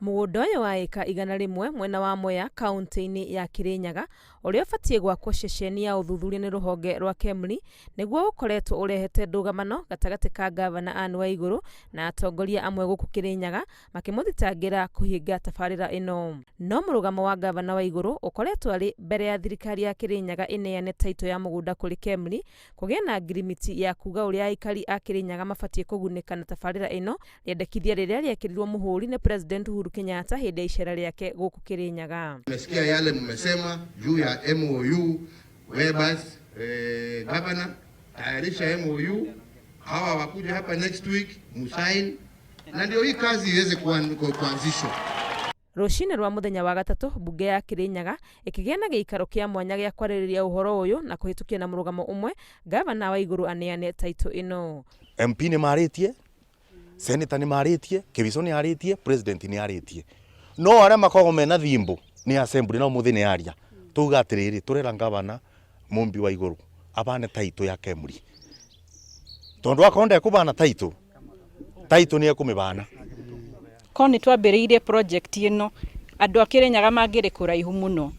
Mũgũnda ũyũ wa ĩka 100 mwena wa Mwea kaunti-inĩ ya Kirinyaga ũrĩa ũbatiĩ gwakwo ceceni ya ũthuthuria nĩ rũhonge rwa KEMRI nĩguo ũkoretwo ũrehete ndũgamano gatagatĩ ka ngavana Anne Waigũrũ na atongoria amwe gũkũ Kirinyaga makĩmũthitangĩra kũhinga tabarĩra ĩno. No mũrũgamo wa ngavana Waigũrũ ũkoretwo arĩ mbere ya thirikari ya Kirinyaga ĩneane taitũ ya mũgũnda kũrĩ KEMRI kũgĩe na ngirimiti ya kuga ũrĩa aikari a Kirinyaga mabatiĩ kũgunĩka na tabarĩra ĩno, rĩendekithia rĩrĩa rĩekĩrirwo mũhũri nĩ President Uhuru Kenyatta hĩndĩ ya icera rĩake gũkũ Kirinyaga. Nimesikia yale mmesema juu ya MOU. Webas, governor, tayarisha MOU, hawa wakuja hapa next week musain, na ndio hii kazi iweze kuanzishwa. Rũcinĩ rwa mũthenya wa gatatũ, mbunge ya Kirinyaga ĩkĩgĩa na gĩikaro kĩa mwanya gĩa kwarĩrĩria ũhoro ũyũ na kũhĩtũkia na mũrũgamo ũmwe ngavana Waigũrũ aneane taitũ ĩno. MP nĩ marĩtie, senator nĩ marĩtie, Kibiso nĩ arĩtie, president nĩ arĩtie, no arĩa makoragwo mena thimbo nĩ assembly na ũmũthĩ nĩ aria. Tuga atĩrĩrĩ, tũrera ngavana Mumbi Waigũrũ abane taitũ ya KEMRI, tondu akorwo ndekũbana taitũ, taitũ nĩ ekũmĩbana. Korwo nĩ twambĩrĩirie project ĩno, andũ a Kirinyaga mangĩrĩ kũraihu mũno.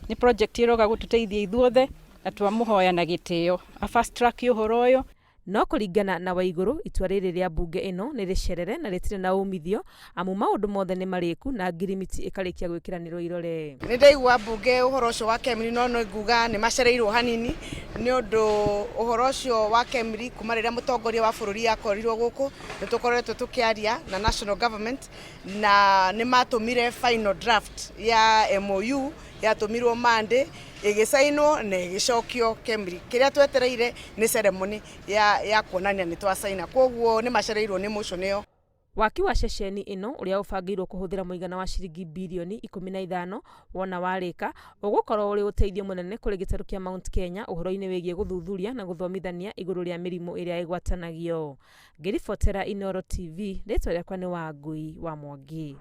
Nĩ project ĩroka gũtũteithia ithuothe na twamũhoya na gĩtĩo a fast track ũhoro ũyũ. No kũringana na Waigũrũ, itua rĩrĩ rĩa mbunge ĩno nĩ rĩcerere na rĩtirĩ na umithio amu maũndũ mothe nĩ marĩku na ngirimiti ĩkarĩkia gwĩkĩranĩrwo irore. Nĩ ndaigua mbunge ũhoro ũcio wa KEMRI, no nĩ nguga nĩ macereirwo hanini nĩ ũndũ ũhoro ũcio wa KEMRI kuma rĩrĩa mũtongoria wa bũrũri akorirwo gũkũ, nĩ tũkoretwo tũkĩaria na national government na nĩ matũmire final draft ya MOU, yatũmirwo Monday, ĩgĩcainwo na ĩgĩcokio KEMRI. Kĩrĩa twetereire nĩ ceremony ya kuonania nĩ twacaina, koguo nĩ macereirwo nĩ motion ĩyo. Waki wa ceceni ĩno ũrĩa ũbangĩirwo kũhũthĩra mũigana wa ciringi birioni 15 wona warĩka ũgũkorwo ũrĩ ũteithio mũnene kũrĩ gĩtarũ kĩa Mount Kenya ũhoro-inĩ wĩgiĩ gũthuthuria na gũthomithania igũrũ rĩa mĩrimũ ĩrĩa ĩgwatanagio. Ngĩribotera Inooro TV, rĩtwa rĩakwa nĩ Wangui wa Mwangi.